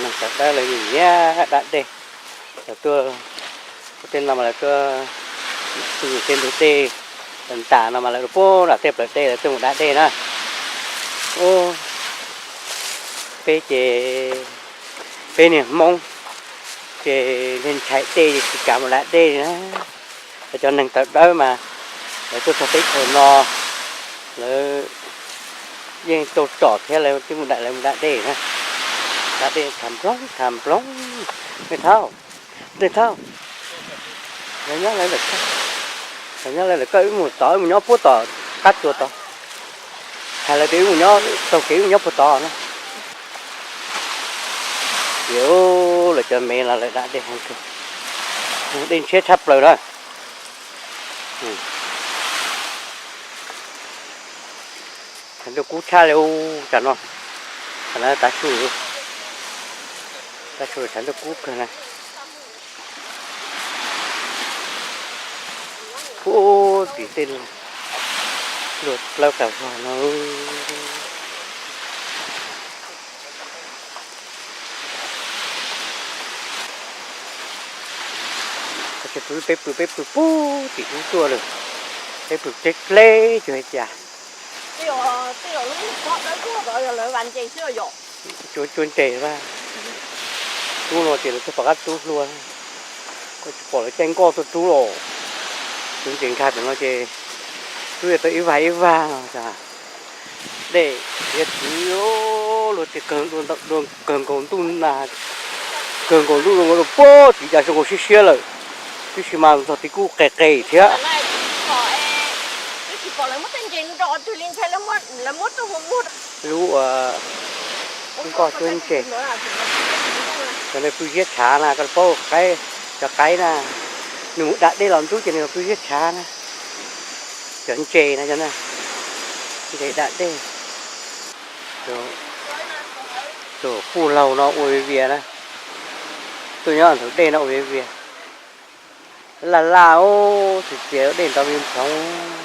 Neeg tawv dawb lawv nyiam nyiam da dej, lawv tuaj, ua tej no mas lawv tuaj, tej ntug dej, ntas no mas lawv puag nram tej plawv dej lawv tuaj mus da dej na. Ub, peb ces peb niag Hmoob ces niag ntshai dej ces tsis kam mus da dej na. Lawv cov neeg tawv dawb mas lawv tuaj txog teb chaws no lawv yeej tau tsom thiab lawv twb mus da, lawv mus da dej na. Da dej tham nploog tham nploog. Nej thaub, nej thaub, lawv nyob lawv lawm, lawv nyob lawv lawm, koj wb mus tod, wb mus nyob puag tom qab tsuas tod. Hais lawv tias wb mus nyob taug kev, wb mus nyob puag tod na. Ces lawv cov me los lawv da dej heev kawg, dej ntshiab tshaj plaws na. Tshav ntuj kub tshaj li ub, tsam no, tsam no tav su, tav su tshav ntuj kub kawg na. Ub, tim tej luag plaub qas vog no. Peb pw, peb pw pub tim ub tuaj lawm, peb pw deb deb cuag li cas. Cuab ntses vaj, rub no ces lawv tuaj pom qab rub hlua, koj tsis pom lawv caij nkoj tuaj rub los. Cuab ntses nkag pem no ces rub yuav tau ib vag ib vag no tas. Dej hiav txwv, luag tias kawg nkaus ntuj na, kawg nkaus ntuj zoo nkaus puag tim cas zoo nkaus siab siab lawm, tab sis mas txog tid kuj qe qe thiab. Lub ua nkoj cuab ntses, cov ntawd pw ziab tshav na, koj paub qaib, cov qaib na, nws mus da dej los ntub ces nws pw ziab tshav na. Cov ntses na, cov ntses da dej. Tus puj laug no ua vias vias na, tuaj nyob ntug dej no ua vias vias. Laj laj ub, txias txias dej ntawd me ntxoov.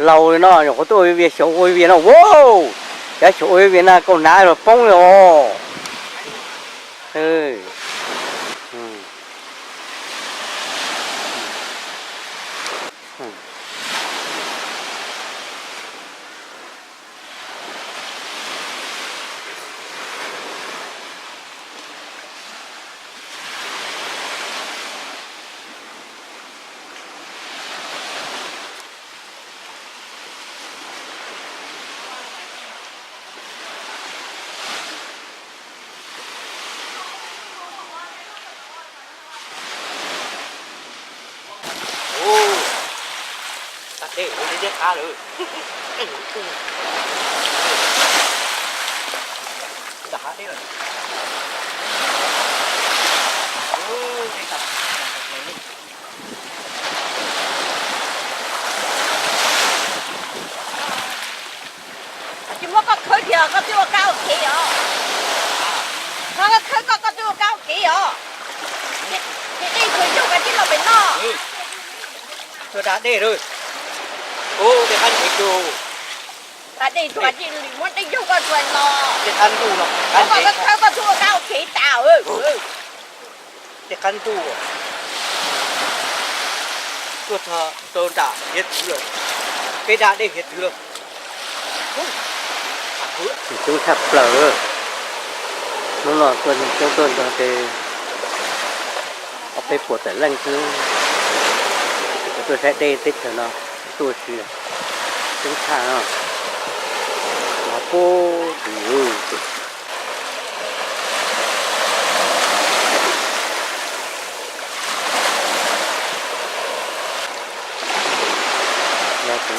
Laus li no nyuam qhuav tuaj ua vias vias, xyaum ua vias vias no, ua, cav xyaum ua vias vias na, kaus hnav los poob li os. Ub, tag dej, dej qab lawm. Nram hav dej lawm. Tsis muab koj khawb thiab koj twb ua kab ua kev os. Muab koj khawb koj, koj twb ua kab ua kev os. Ces dej tsuas yog koj tib los pem no. Tuaj da dej lawm. Ub, dej qab ntses tug. Da dej tsuas muab dej yug koj tsuas los. Dej qab ntug no. Koj khawb koj twb ua kab ua kev tas. Dej qab ntug. Tuaj txog rau nram hiav txwv lawm. Peb da dej hiav txwv lawm. Coob tshaj plaws. Hnub no tuaj coob tuaj nrog ces ob peb puas tawm leej xwb. Tuaj saib dej teb chaws no tuaj tsis coob tshaj no. Los puag tim no tus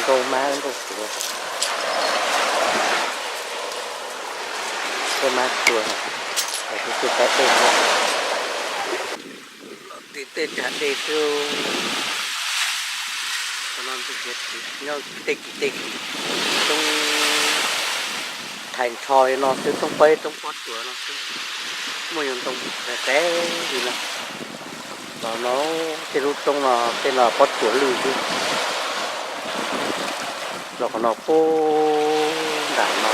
nkauj mab nkauj suav, nkauj mab suav, tus tuaj saib dej no. Tim tej cag dej xwb. Nyob tej kis tej kis, toob thais nrho li no xwb, toob pab toob pob tsuas no xwb. Muaj nyuag ntoo qe qe li no. Los no tej lub roob no tej no pob tsuas lwj xwb. Los qhov no pub nram no,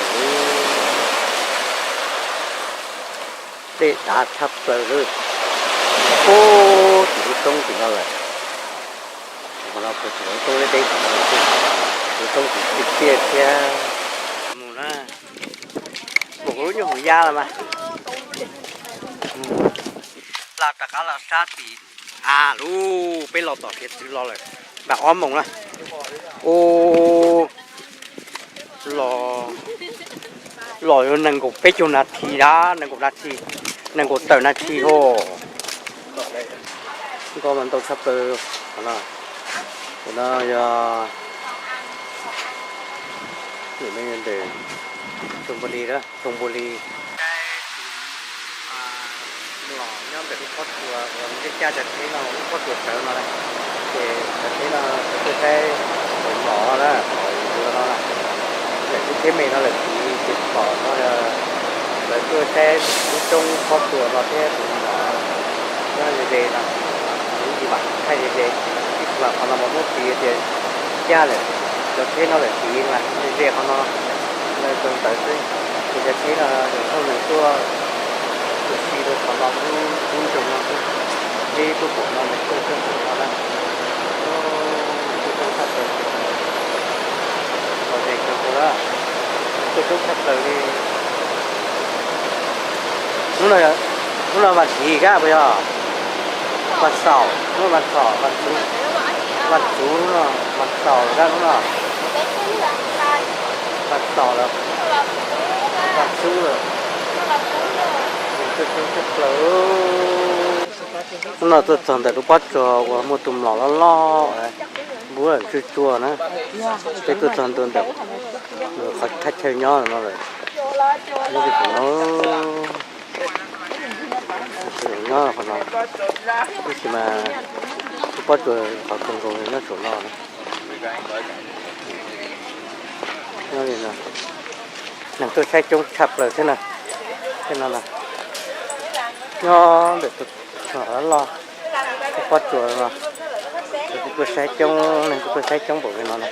dej dav tshaj plaws lawm. Pub tim lub roob tim no lawm. Qhov no puag tim lub roob deb deb tim no lawm, lub roob tim tiaj tiaj thiab. Mus na, mus kuv lub nyuag hauv ya los mas. Los rov qab los sab tim, a lub peb los tom hiav txwv los lawm, nram ob moos na. U, los, los yuav nees nkaum peb caug nas this na, nees nkaum nas this, nees nkaum tawm nas this hos. Nkauj mas ntau tshaj plaws. Qhov no, qhov no yog, ntawm Xoo Npus Lis, Xoo Npus Lis. Mlom nyob ntawm lub pob tsuas uas ntiaj caj cov tsheb no, lub pob tsuas sawv no na, ces cov tsheb no sawv tuaj saib mlom na, ntawm lub tsheb me no lawm tid ces pom no, lawv tuaj saib lub roob pob tsuas no thiab tus mlom nyob ze ze no, lub ncig mam thaij ze ze, ib tug mas qhov no mas muab piv tias caj lawm, cov tsheb no lawm tid mas ze ze qhov no, lawv tau ntawd xwb. Ces cov tsheb no yog thauj neeg tuaj ua si rau qhov no, lub nroog no xwb, peb tuaj pom no nws tuaj txog qhov no na. Tuaj coob tshaj plaws, los ze kawg nkaus na, tuaj coob tshaj plaws li. Hnub no, hnub no vas thiv kab puas yog? Vas xaum, hnub vas xaum, vas xuv, vas xuv no, vas xaum lawm kab hnub no. Vas xaum lawm, vas xuv lawm, tuaj coob tshaj plaws. Hnub no tuaj txog ntawm lub pob tsuas uas muaj tus mlom loj loj, npub lawm tsw tsuag na. Peb tuaj txog ntua ntawm qhov thaj chaw nyob no lawm. Nyob li qhov no, nyob qhov no, tab sis mas lub pob tsuas qhov kawg nkaus nyob saum no na. Nyob li no, neeg tuaj saib coob tshaj plaws thiab na. Tej no na, nyob ntawm tus loj loj, tus pob tsuas no, kuj tuaj saib coob, neeg kuj tuaj saib coob npaum li no na.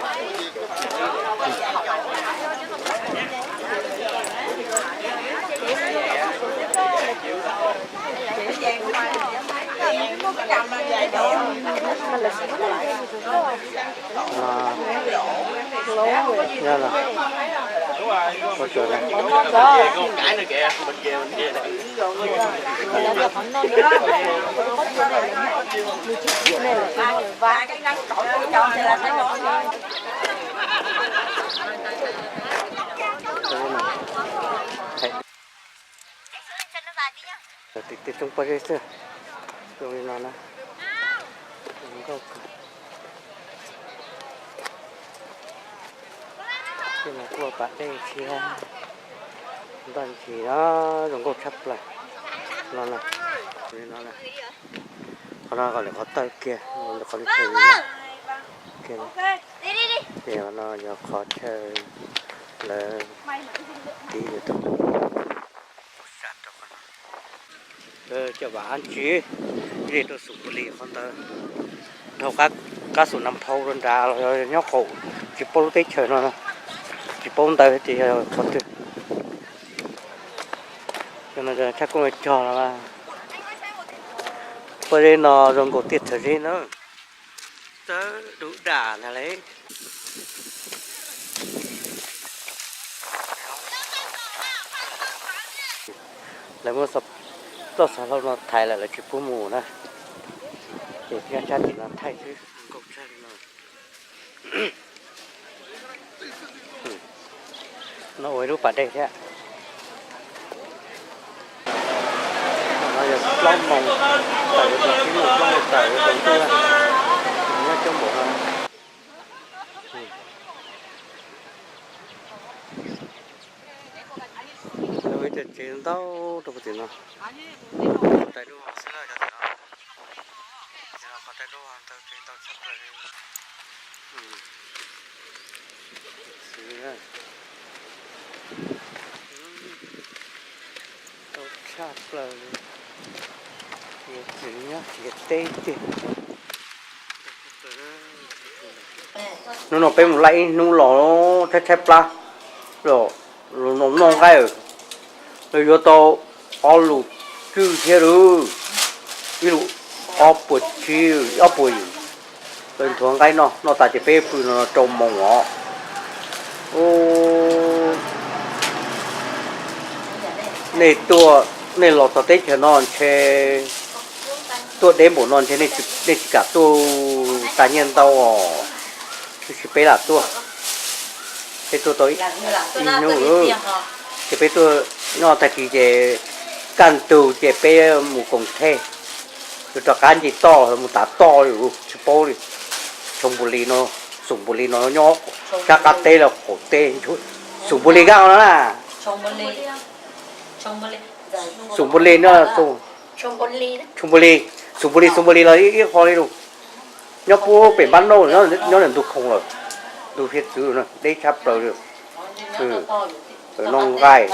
Tim tej roob pob zeb xwb, zoo li no na. Zoo nkauj kawg. Tej no kuj pas dej thiab, ntoj ncig na, zoo nkauj tshaj plaws. No na, zoo li no na. Qhov no kom lawv qhov tawm kiag, lawv qhov chaw kiag. Ces no yog qhov chaw lawv tiv lawv tus. Cov vam ab ntsis, ze rau Xus Npus Lis qhov ntawd, dhau qab Xus Nas Phau rau nrad los yog nyob qaum, tsis paub lub teb chaws no, tsis paub ntawd tias yog qhov twg. Cov no tshaj kuj cog no, pob zeb no zoo nkaus tiaj txhawv zeb na. Txawb dub dam ntag le. Lawv muab txoj xov hlau no thaiv lawm, lawv tsis pub mus na. Ces nyob sab tim no thaij xwb, zoo nkauj tshaj li no. No ua ib lub pas dej thiab. No yog plaub moos tawm rau thaum tsib moos, plaub moos tawm rau thaum ntuj, nyob coob npaum no. Lawv ua cov tsev ntau rau puag tim no. Tais dub xwb na, cov tim no. Qhov tais dub ntau, tsev ntau tshaj plaws li. Xwb na. Ntau tshaj plaws li. Yuav txwv nyob txiv teb tiag. Hnub no peb mus laij ib hnub los tshaib tshaib plab, los noj nqaij, los yuav tau ob lus tswj thiab lauj, ib lus ob puas tsib, ob puas yim, los nthuav nqaij noj, noj tas ces peb pw no rau moos os. Nej tuaj, nej los txog teb chaws no ntshe tuaj deb npaum no ntshe nej tsis kam tuaj tas nyiaj ntau os, tab sis peb lam tuaj, peb tuaj tau ib hnub, ces peb tuaj nyob tag kis ces kaj ntug ces peb mus koom thej, yuav rov qab nce toj mus tav toj li tsis paub li. Xoo Npus Lis no, Xoo Npus Lis no nyob sab qab teb los qaum teb, Xoo Npus Lis kab no na. Xoo Npus Lis no, Xoo Npus Lis, Xoo Npus Lis, Xoo Npus Lis, Xoo Npus Lis los ib qho li lus. Nyob puag pem npab nauj, nyob ntawm ntug khoom lawm, ntug hiav txwv deb tshaj plaws li. Noj nqaij,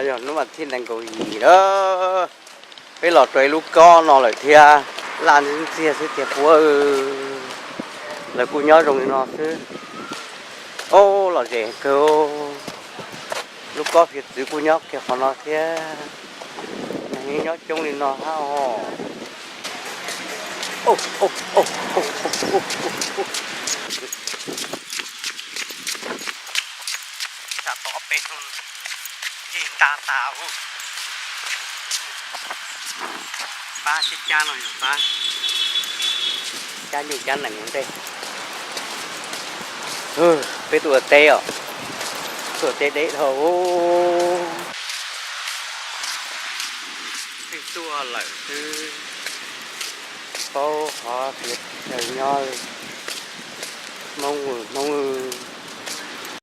yog hnub vas thib nees nkaum yim lawm, peb los rau ib lub kob no lawm thiab, laj ntxiag xwb tiag puab, lawv kuj nyob zoo li no xwb. Ob, lom zem kawg, lub kob hiav txwv kuj nyob kiag qhov no thiab, neeg nyob coob li no hab os. Tsam tau ob peb hnub nce nta tas, pab cab cab no yog pab cab nyuj cab nees ua ntej. Peb tuaj ua teb os, tuaj ua teb deb dhau. Pheej tuaj lawm xwb, paub qhov tiav chaw nyob li. Hmoob, Hmoob.